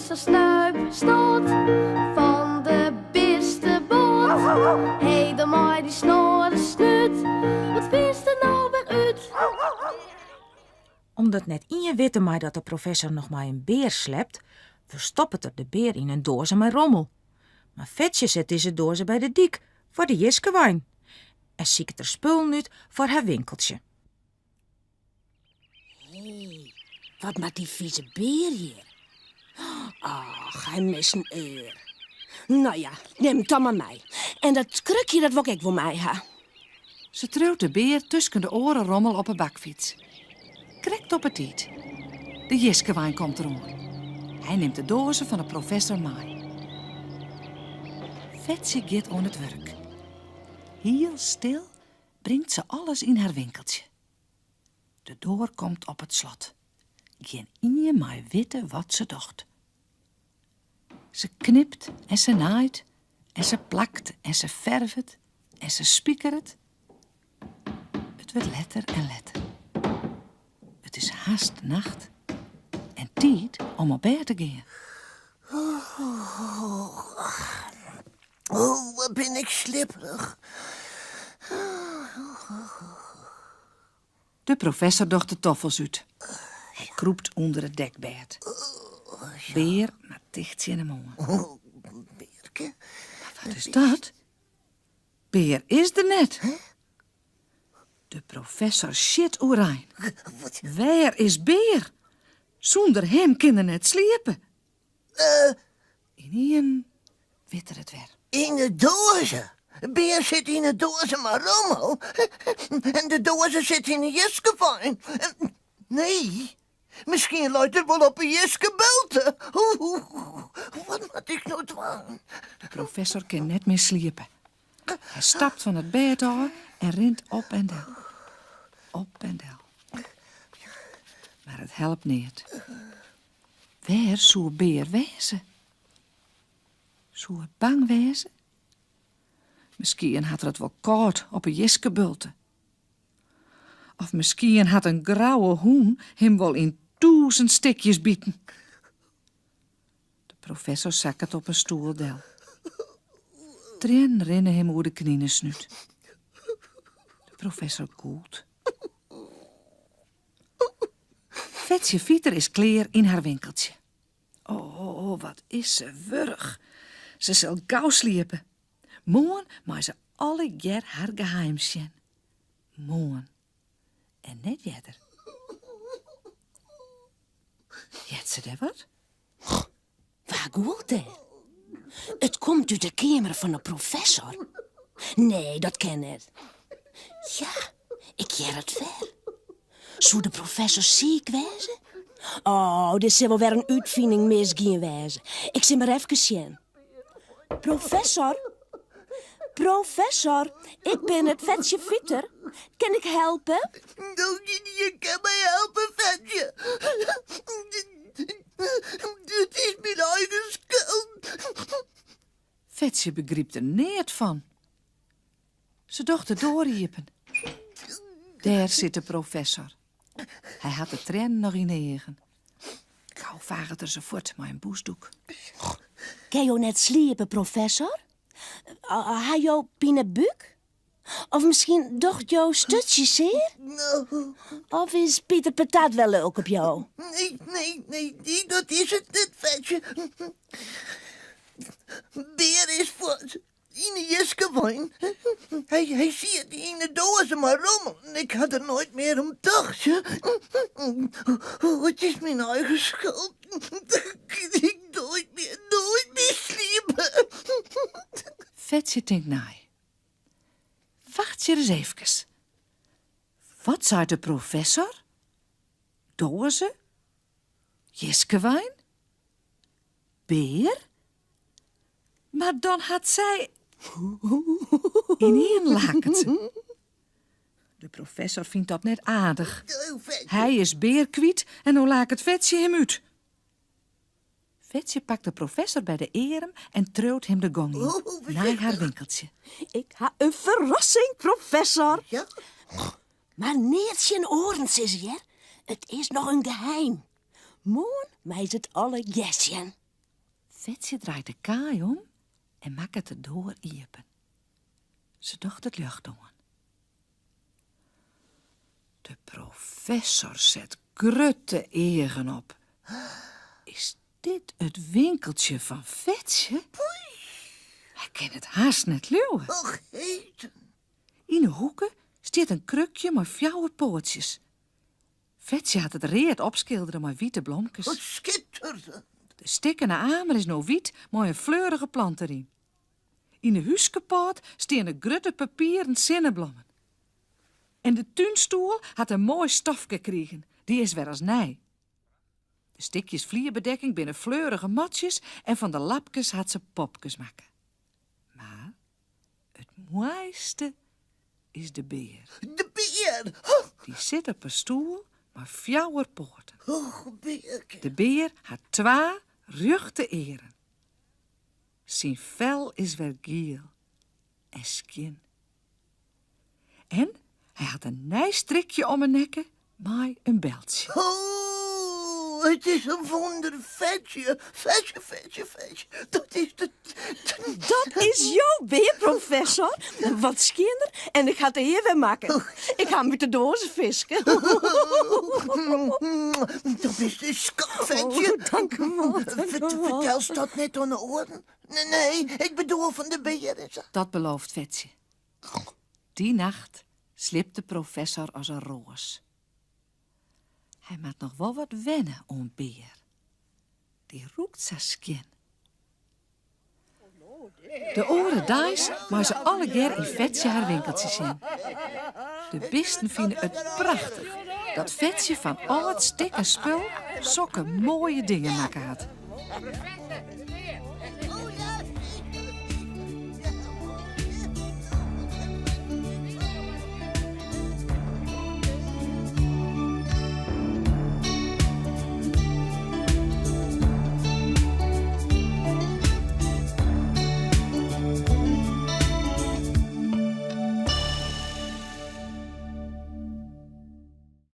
sa snuip, snot fan de bistebot. Hé, dan mei dy snoade snút, wat fynst der no wer út? Omdat net ien witte mei dat de professor noch mei in bear slept, ferstoppet er de bear yn in doaze mei rommel. Mar Fetsje set dizze doaze by de dyk foar de jiskewein en siket der spullen út foar har winkeltsje. Hé, wat moat dy fize bear hjir? Ach, hy mist in ear. No ja, nim him dan mar mei. En dat krukje dat wol ik ek wol mei ha. Se triuwt de bear tusken de oare rommel op 'e bakfyts. Krekt op 'e tiid. De jiskewein komt deroan. Hy nimt de doaze fan 'e professor mei. Fetsje giet oan it wurk. Hiel stil bringt se alles yn har winkeltsje. De doar komt op it slot. Gjin ien mei witte wat se docht. Se knipt en se naait en se plakt en se fervet en se spikeret. It wurdt letter en letter. It is hast nacht en tiid om op bêd te gean. Oh, wat bin ik sliepperig. De professor docht de toffels út. Hy krûpt ûnder it dekbêd. Bear moat ticht tsjin him oan. Bearke. Mar wat is dat? Bear is der net. De professor sjit oerein. Wêr is Bear? Sûnder him kin er net sliepe. Ynienen wit er it wer. Yn de doaze. Bear sit yn de doaze mei rommel. En de doaze sit yn de jiskewein. Nee, miskien leit er wol op 'e jiskebulte. Wat moat ik no dwaan? De professor kin net mear sliepe. Hy stapt fan it bêd ôf en rint op en del. Op en del. Mar it helpt neat. Wêr soe Bear wêze? Soe er bang wêze? Miskien hat er it wol kâld op 'e jiskebulte. Of miskien hat in grouwe hûn him wol yn tûzen stikjes biten. De professor sakket op in stoel del. Triennen rinne him oer de kninesnút. De professor gûlt. Fetsje Fiter is klear yn har winkeltsje. O, wat is se wurch. Se sil gau sliepe. Moarn mei se allegear har geheim sjen. Moarn. En net earder. Heart se dêr wat? Wa gûlt dêr? It komt út de keamer fan de professor. Nee, dat kin net. Ja, ik hear it wer. Soe de professor siik wêze? Oh, der sil wol wer in útfining misgien wêze. Ik sil mar efkes sjen. Professor? Professor, ik bin it, Fetsje Fiter. Kin ik helpe? No, je kin my helpe, Fetsje. It is myn eigen skuld. Fetsje begrypt der neat fan. Se docht de doar iepen. Dêr sit de professor. Hy hat de triennen noch yn 'e eagen. Gau faget er se fuort mei in bûsdoek. Kin jo net sliepe, professor? Ha jo pinebúk? Of miskien docht jo sturtsje sear? Of is Pieter Patat wer lulk op jo? Nee, nee, nee, nee, dat is it net, Fetsje. Bear is fuort. Yn 'e jiskewein. Hy, hy siet yn 'e doaze mei rommel en ik ha der noait mear om tocht. It is myn eigen skuld. Kin ik noait mear, noait mear sliepe. Fetsje tinkt nei. Wachtsje ris eefkes. Wat seit de professor? Doaze? Jiskewein? Bear? Mar dan hat sy. Ynienen laket se. De professor fynt dat net aardich. Hy is Bear kwyt en no laket Fetsje him út. Fetsje pakt de professor by de earm en triuwt him de gong yn, nei har winkeltsje. Ik ha in ferrassing, professor. Ja? Mar neat tsjin oaren sizze, hear. It is noch in geheim. Moarn meist it allegear sjen. Fetsje draait de kaai om en makket de doar iepen. Se docht it ljocht oan. De professor set grutte eagen op. Is dit it winkeltsje fan Fetsje? Hy kin it hast net leauwe. Och, heten. Yn 'e hoeke stiet in krukje mei fjouwer poatsjes. Fetsje hat it read opskildere mei wite blomkes. Wat skitterend. De stikkene amer is no wyt mei in fleurige plant deryn. Yn 'e húskepoat steane grutte papieren sinneblommen. En de túnstoel hat in moai stofke krigen, dy is wer as nij. De stikjes flierbedekking binne fleurige matsjes en fan de lapkes hat se popkes makke. Mar it moaiste is de bear. De bear! Dy sit op in stoel mei fjouwer poaten. Och, bearke. De bear hat twa rjochte earen. Syn fel is wer giel en skjin. En hy hat in nij strikje om 'e nekke mei in beltsje. Oh, it is in wûnder, Fetsje, Fetsje, Fetsje, Fetsje. Dat is de... Dat is jo bear, professor. Wat skjinner. En ik ha de ear wer makke. Ik ha him út de doaze fiske. Do bist in skat, Fetsje. Oh, dank u wol, dank u wol. Fertelst dat net oan de oaren? Nee, nee, ik bedoel fan de bear en sa. Dat belooft Fetsje. Dy nacht sliept de professor as in roas. Hy moat noch wol wat wenne oan Bear. Dy rûkt sa skjin. De oare deis mei se allegear yn Fetsje har winkeltsje sjen. De bisten fine it prachtich dat Fetsje fan âld stikken spul sokke moaie dingen makke hat.